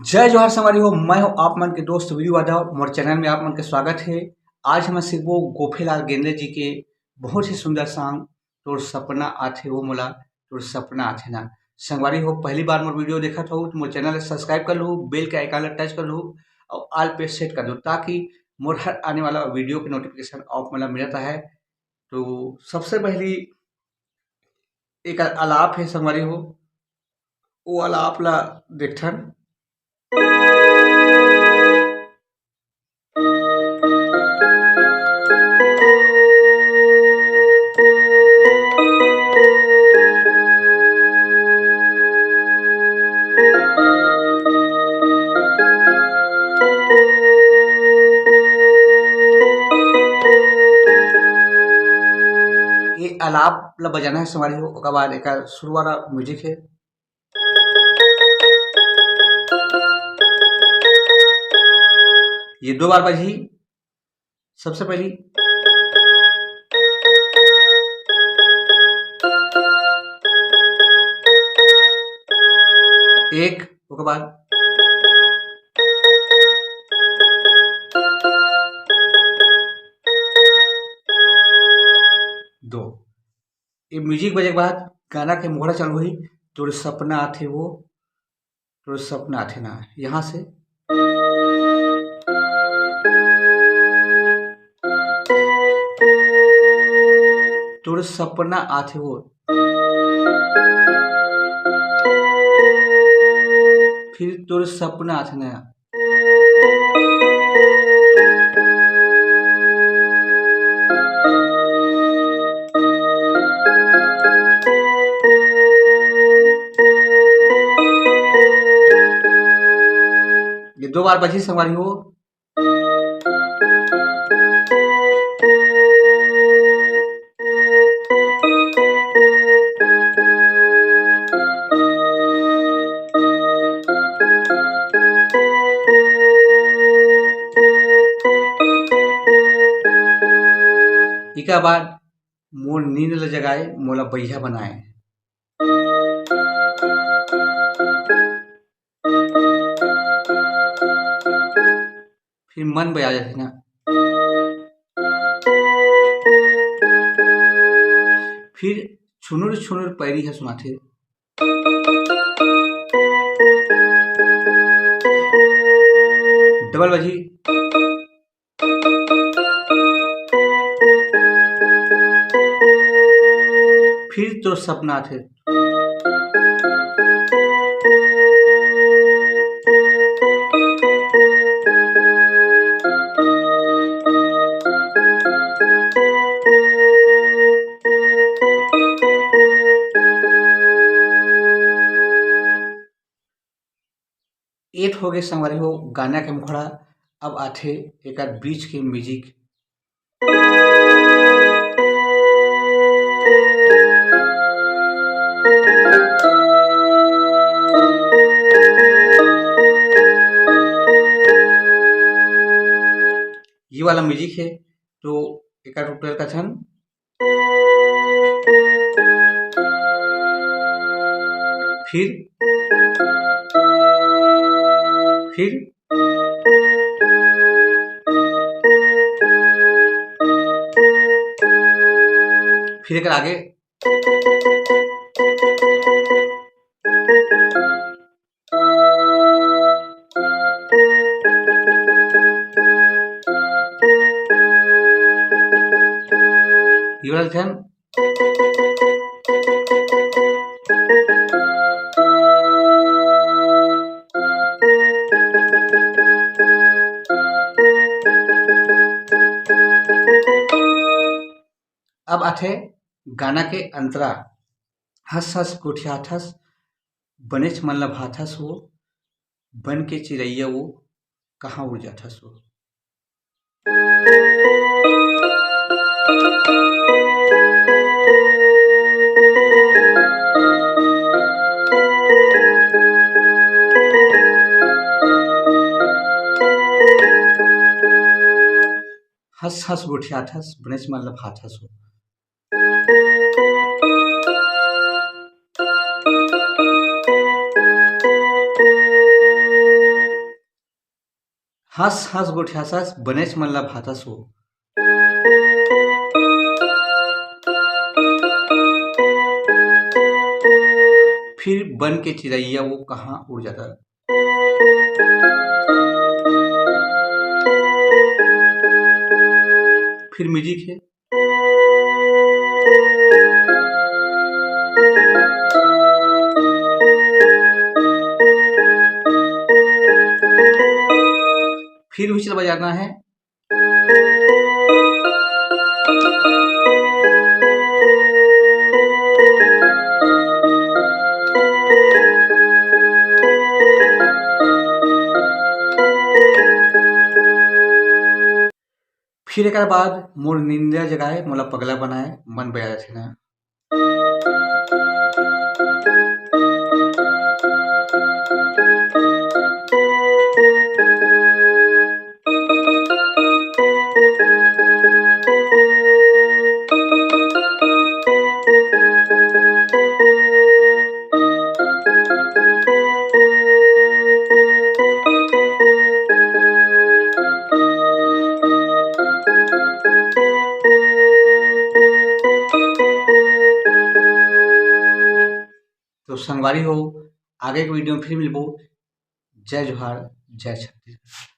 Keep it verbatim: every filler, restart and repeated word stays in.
जय जोहार संगवारी हो, मैं हूं आप मन के दोस्त वीरू यादव। मोर चैनल में आप मन के स्वागत हे। आज हम सीखबो गोपेलाल गेंदरे जी के बहुत ही सुंदर song, तोर सपना आथे वो मोला, तोर सपना आथे ना। संगवारी हो, पहली बार मोर video देखत हो तो मोर चैनल ला subscribe कर लहू, bell के icon ला touch कर लहू और all पे set कर दो, ताकि मोर हर आने वाला video के notification आप मन ला मिलत रहे। तो सबसे पहली एक आलाप हे संगवारी हो, वो आलाप ला देखथन। ये आलाप ला बजाना हे संगवारी हो, ओकर बाद एकर शुरू वाला music हे। ये दो बार बजही। सबसे पहली एक, ओकर बाद दो। ये music बजे के बाद गाना के मुखड़ा चालू होही, तोर सपना आथे वो, तोर सपना आथे ना। यहाँ से तोर सपना आथे वो, फिर तोर सपना आथे ना। ये दो बार बजी संगवारी हो। इका बाद मोर नींद ल जगाए, मोला बइहा बनाए। फिर मन बजा जाथे ना। फिर छुनुर छुनुर पैरी ह सुनाथे। डबल बजी। फिर तोर सपना आथे। एट हो गए संगवारी हो गाना के मुखड़ा। अब आथे एकर बीच के music। ये वाला music है, तो एकर टोटल का छन। फिर, फिर, फिर एकर आगे। ये वाला ध्यान। अब आथे गाना के अंतरा। हंस हंस गोठियाथस, बनेच मन ल भाथस वो, बन के चिरैया वो, कहाँ उड़ जाथस वो। हंस हंस गोठियाथस, बनेच मन ल भाथस वो। हंस हंस गोठियासस, बनेच मन ला भातस वो। फिर बन के चिरैया वो कहाँ उड़ जाता। फिर म्यूजिक है। फिर whistle बजाना है। फिर एकर बाद मोर निंदिया जगाए, मोला पगला बनाए, मन बजा देथे ना। तो संगवारी हो, आगे के वीडियो में फिर मिलबो। जय जोहार, जय छत्तीसगढ़।